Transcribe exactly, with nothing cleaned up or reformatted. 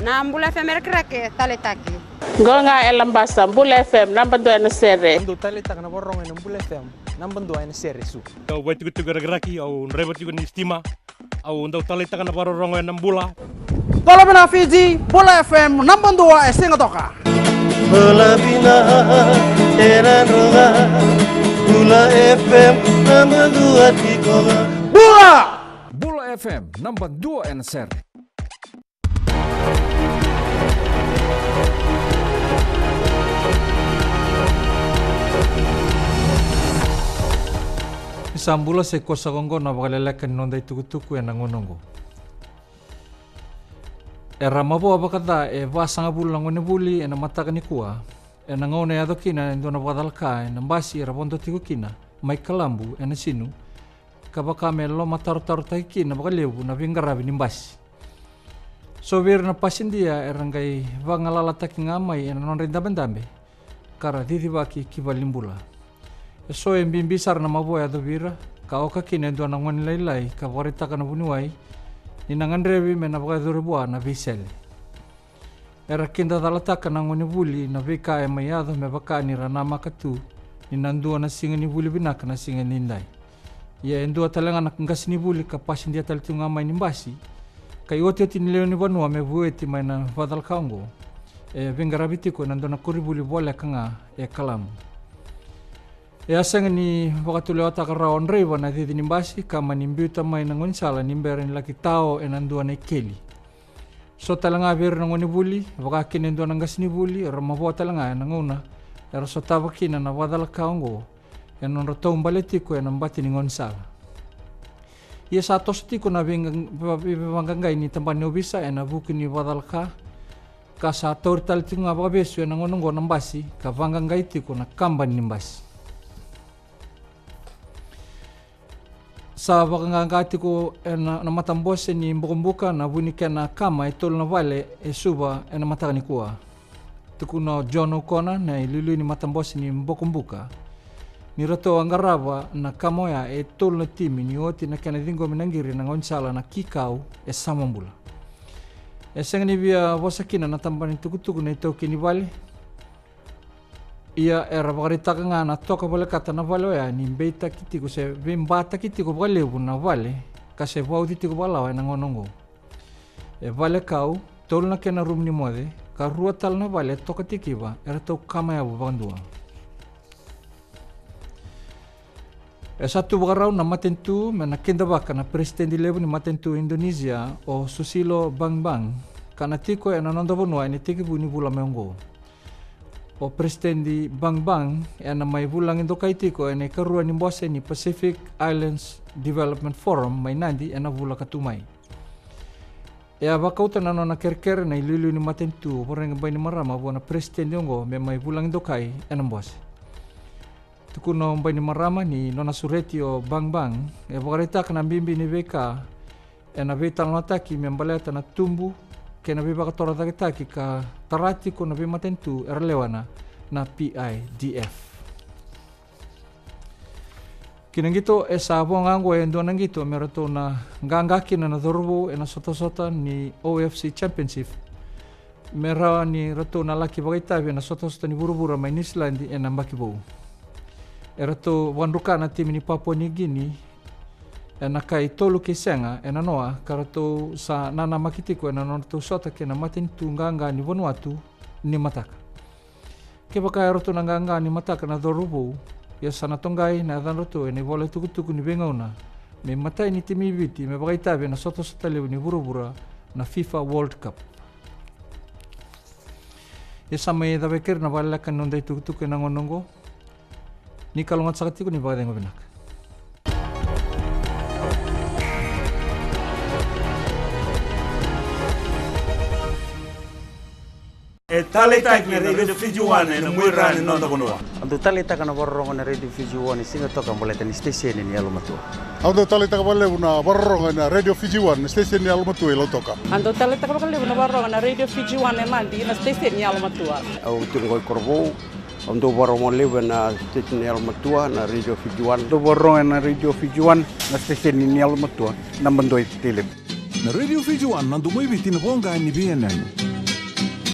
Na Bula F M e Rakiraki, taleitaki. Qo ga e Labasa, Bula F M, naba dua ena sere. Au dau taleitaka na vakarorogo ena Bula F M, naba dua ena sere, Su. Au vaitikotiko e Rakiraki, au draiva tiko ni sitima. Au dau taleitaka na vakarorogo ena Bula. Bula vinaka Fiji, Bula F M, naba dua e Sigatoka. Bula vinaka e Nadroga, Bula F M, naba dua tiko ga. Bula! Bula F M, naba dua ena sere. Ni sa bula, sa i koya saka oqo na vakaleleka ni noda itukutuku ena gauna oqo. Era mavoa vakaca e vasagavulu na gonevuli ena mataka nikua, ena gauna e yaco kina e dua na vakacalaka ena basi era vodo tiko kina mai Kalabu e Nasinu, ka vaka me lomatarotarotaki kina vakalevu na veiqaravi ni basi. So vei ira na pasidia era qai vagalalataki ga mai ena nodra idabedabe ka ra cicivaki ki valenibula. E so e bibi sara na mavoa e yaco vei ira, ka oka kina e dua na gone lailai ka vakaraitaka na vuniwai ni na gadrevi me na vakayacori vua na veisele. Era kidacalataka na gonevuli na veika e mai yaco me vaka ni ra namaka tu ni na dua na siga ni vuli vinaka na siga edaidai. Ia e dua tale ga na qasenivuli ka pasidia tale tu ga mai ni basi, ka iotioti ni lewe ni vanua me vueti mai na vakacalaka oqo, e veiqaravi tiko ena dua na koronivuli voleka ga e Kalabu. E a sega ni vakatulewataka rawa o draiva na cici ni basi ka mani biuta mai na gaunisala ni bera ni laki tao ena dua na ikeli. So tale ga vei ira na gonevuli, vaka kina e dua na qasenivuli, era mavoa tale ga ena gauna era sotava kina na vakacalaka oqo ena nodra taubale tiko ena bati ni gaunisala. Ia sa toso tiko na veiqa-, vei-, veivaqaqai ni tabana ni ovisa ena vuku ni vakacalaka, ka sa tauri tale tiko ga vakavesu ena gauna oqo na basi ka vaqaqai tiko na kabani ni basi. Sa vaqaqa tiko ena, na matabose ni Bokobuka na vu ni kena kama e tolu na vale e Suva ena mataka nikua. Tukuna o John O'Connor na iliuliu ni matabose ni Bokobuka ni ratou a qarava na kama oya e tolu na timi ni oti na kena ciqomi na qiri na gaunisala na Kikau e Samabula. E sega ni via vosa kina na tabana ni tukutuku na itaukei ni vale. Ia era vakaraitaka ga na toka volekata na vale oya ni beitaki tiko se veibataki tiko vakalevu na vale ka se vauci tiko vakalawa ena gauna oqo. E vale kau, tolu na kena rumu ni moce, ka rua tale na vale e toka tikiva, eratou kama yavu vakadua. E sa tu vakarau na matanitu me na kidavaka na peresitedi levu ni matanitu Indonesia, o Susilo Bambang, ka na tiko ena noda vanua ena itekivu ni vula mai oqo. O Peresitedi Bambang ena mai vulagi dokai tiko ena ikarua ni bose ni Pacific Islands Development Forum mai Nadi ena vula ka tu mai. E a vakauta na nona kerekere na iliuliu ni matanitu o Voreqe Bainimarama vua na peresitedi oqo me mai vulagi dokai ena bose. Tukuna o Bainimarama ni nona sureti o Bambang e vakaraitaka na bibi ni veika ena veitalanoataki me baleta na tubu kei na veivakatorocaketaki ka tara tiko na veimatanitu era lewena na P I D F. Ki na qito, e sa vo ga oqo e dua na qito me ratou na qaqa kina na cauravou ena sotasota ni O F C Championship, me rawa ni ratou na laki vakaitavi ena sotasota ni vuravura mai Niusiladi ena yabaki vou. E ratou vakadruka na timi ni Papua New Guinea ena kai tolu kei sega ena noa, ka ratou sa nanamaki tiko ena nodratou sota kei na matanitu qaqa ni Vanuatu ni mataka. Kevaka e ratou na qaqa ni mataka na cauravou, ia sa na toqai na yacadratou ena ivola itukutuku ni veigauna me imatai ni timi i Viti me vakaitavi ena sotasota levu ni vuravura na FIFA World Cup. Ia sa mai cava e keri na vakaleleka ni noda itukutuku ena gauna oqo. Ni kalougata saka tiko, ni vakacegu vinaka. E taleitaki na Radio Fiji One ena muaira ni noda vanua. Au dau taleitaka na vakarorogo na Radio Fiji One e Sigatoka baleta ni siteseni ni yalomatua. Au dau taleitaka vakalevu na vakarorogo ena Radio Fiji One na siteseni ni yalomatua i Lautoka. Au dau taleitaka vakalevu na vakarorogo na Radio Fiji One e Nadi na siteseni ni yalomatua. Au tiko qo i Korovou. Au dau vakarorogo levu ena siteseni ni yalomatua na Radio Fiji One. Dau vakarorogo ena Radio Fiji One na siteseni ni yalomatua, naba dua e Tailevu. Na Radio Fiji One, na domo i Viti, na voqa ni veiyanuyanu.